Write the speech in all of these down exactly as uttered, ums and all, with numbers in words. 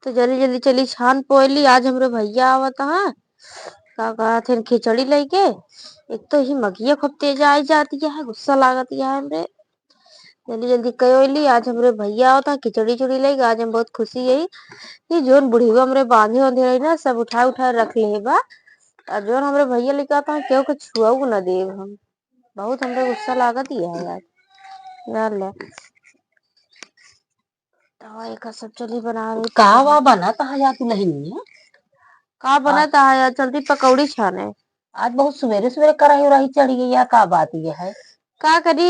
तो जल्दी जल्दी चली छान पोइली, आज हमरे भइया आवत हैं, का कहत हैं, खिचड़ी लइके। एक तो ही मगिया खूब तेज आई जाती है, गुस्सा लागत है हमरे। जल्दी जल्दी कयोली, आज हमरे भइया आवत हैं खिचड़ी चुड़ी लइके, आज हम बहुत खुशी है। ये जोन बुढ़िया हमरे बांधे ओंधे रही ना, सब उठा उठा रख ले बा। और जोन हमरे भइया लेके आवत हैं, केहू के छुआऊ ना देब हम। बहुत हमरे गुस्सा लागत ही है यार। ना ले। तो एका सब चली बना रही। का बा बनत है यार दुल्हनिया? का बनत है यार? चलती पकौड़ी छाने। आज बहुत सुबेरे सुबेरे कराही उराही चढ़ गई है, का बात ये है? का करी,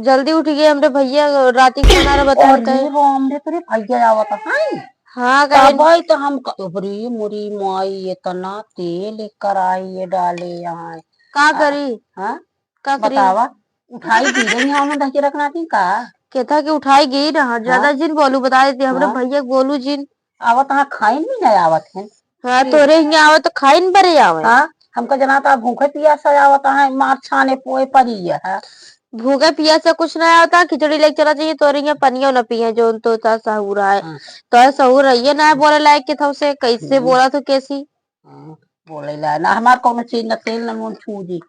जल्दी उठ गए हमरे भइया, राती खाना रहा बताए अरे कहे। राम रे, तोरे भइया आवत है। हाँ, कहे। तबे तो हम क-, अरे मोरी माई, इतना तेल कराही ये डाले यहाँ। का आ, करी? हाँ? का करी? बतावा, उठाई दी रही, यहाँ में धके रखना थी का? केथा के उठाई गई ना, ज्यादा हाँ? जिन बोलू, बता देती, हमरे हाँ? भइया के बोलू जिन। आवत हाँ खाइन भी नहीं आवत हैं। हाँ, हम्म। तोरे हियाँ आवत तो खाइन बरे आवे। हाँ, हमका जना था भूखे पियासा आवत है, मार छाने पोए परी है। भूखे पियासा कुछ नहीं आवत, खिचड़ी लेके चला चाहिए, तोरे हियाँ पनियो न पिए, जोन तो ता सहूर है। हाँ। तो सहूर है, ये ना बोले लायक के था उसे, कैसे हम्म। बोला तो कैसी? हाँ, बोले ला ना, हमार कौनो चीज न तेल न नून छू जी।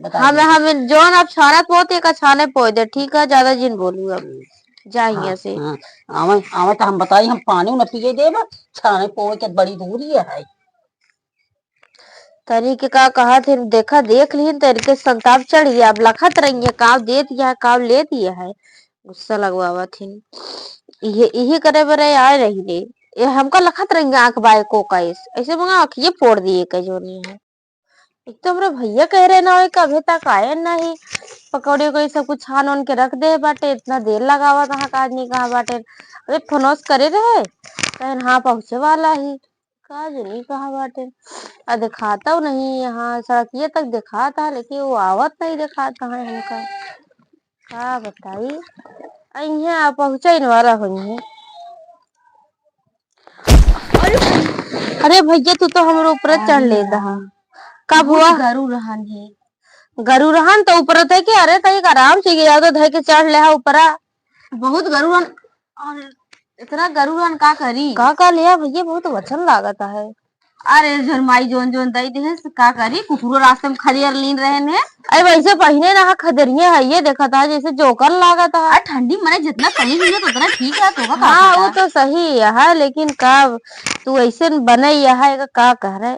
बता हम, दे। हम जोन अब छानत बहुत एक छाने पोए दे, ठीक है, ज्यादा जिन बोलू अब। हम्म। जा हाँ, हियाँ से। हाँ। आवे, आवे तो हम बताई, हम पानी न पिए देब, छाने पोए के बड़ी दूरी है। तनी के का कहत है, देखा, देख लिहिन, तनी के संताप चढ़ गया। अब लखत रही है, काव देत है, काव लेत है, गुस्सा लगवावत हिन। इहे, इहे करे बरे आए रही रे। ये हमका लखत रही आँख बाय को कैस, ऐसे मंगा आँखिए फोड़ दिए के जोनी है। एक तो हमरे भइया कह रहे ना, एक अबे तक आए नहीं। पकौड़ी उकौड़ी सब कुछ छान ओन के रख दे बाटे, इतना देर लगावत है, का आदमी कहाँ बाटे। अरे फोनोस करे रहे, कहे हाँ पहुँचे वाला ही। का जनी कहाँ बाटे? आ, देखाता नहीं यहाँ, सड़किया तक देखाता है, लेकिन वो आवत नहीं देखाता है हमका। का बताई? आ, इहाँ आ पहुँचा इन वाला होई है। अरे, अरे भइया, तू तो हमरे ऊपर चढ़ अरे लेता है। यार, का बहुत हुआ? गरु रहन है। गरु रहन तो ऊपर थे कि अरे, तई आराम से गया तो धै के चढ़ ले हा ऊपरा। बहुत गरु रहन। अरे, इतना गरु रहन का करी? का का लिया भइया, बहुत वचन लागत है। अरे झरमाई जोन जोन दई देहे से का करी, कुकुरो रास्ते में खदेर लीन रहन है। अरे वैसे पहिने ना खदेरिए है, ये देखा था जैसे जोकर लागत है। अरे ठंडी मने जितना पहिन लिए तो उतना ठीक है, तो का हाँ, वो तो सही है, लेकिन का तू ऐसे बने है, का, का कह रहे?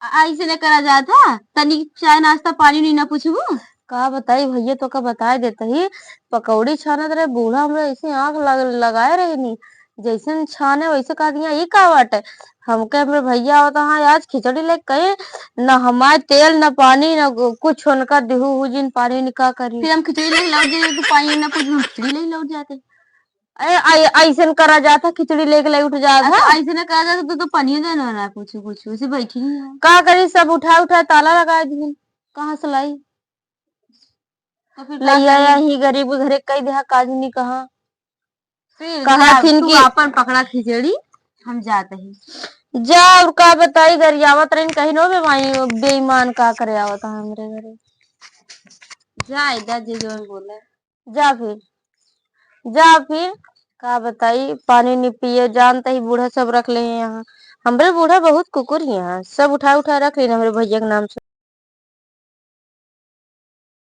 आ, ऐसे न करा जात है, तनी चाय नाश्ता पानी नहीं ना पूछबू? का बताई भइया, तो का बताए देत ही, पकौड़ी छानत रहे, बूढ़ा हमरा ऐसे आँख लग-, लगाए रहे नी, जैसे छाने वैसे कह दिया, "ई का बाटे?" हमके हमरे भइया आवत हाँ, आज खिचड़ी लेके कहे, न हमारे तेल, न पानी, न गु-, कुछ उनका दिहू हु जिन पानी, न का करी। फिर हम खिचड़ी लेके लौट जाते, तो पानी ना पूछबू, हम खिचड़ी लेके लौट जाते। ए, ऐ-, ऐसन करा जात है, खिचड़ी लेके ले उठ जात है। ऐसे ना करा जात, तू तो पनियो देना ना पूछू कुछ, उसे बैठी ही है। का करी, सब उठा उठा ताला लगा दी, कहाँ से लाई? तो फिर का लइया करी? यही गरीब घरे कई देहा काज नहीं कहा। फिर कहा जा, थिन तू कि अपन पकड़ा खिचड़ी, हम जाते ही। जा, और का बताई, गरियावत रहिन, कहीं नो बे माई, बेईमान का करे आवत है हमरे घरे। जा, इधर जे जोन बोले। जा फिर, जा फिर, का बताई, पानी नहीं पिए, जानते ही बूढ़ा सब रख ले हैं यहाँ। हमरे बूढ़ा बहुत कुकुर ही हैं, सब उठा उठा रख लेना हमरे भैया के नाम से।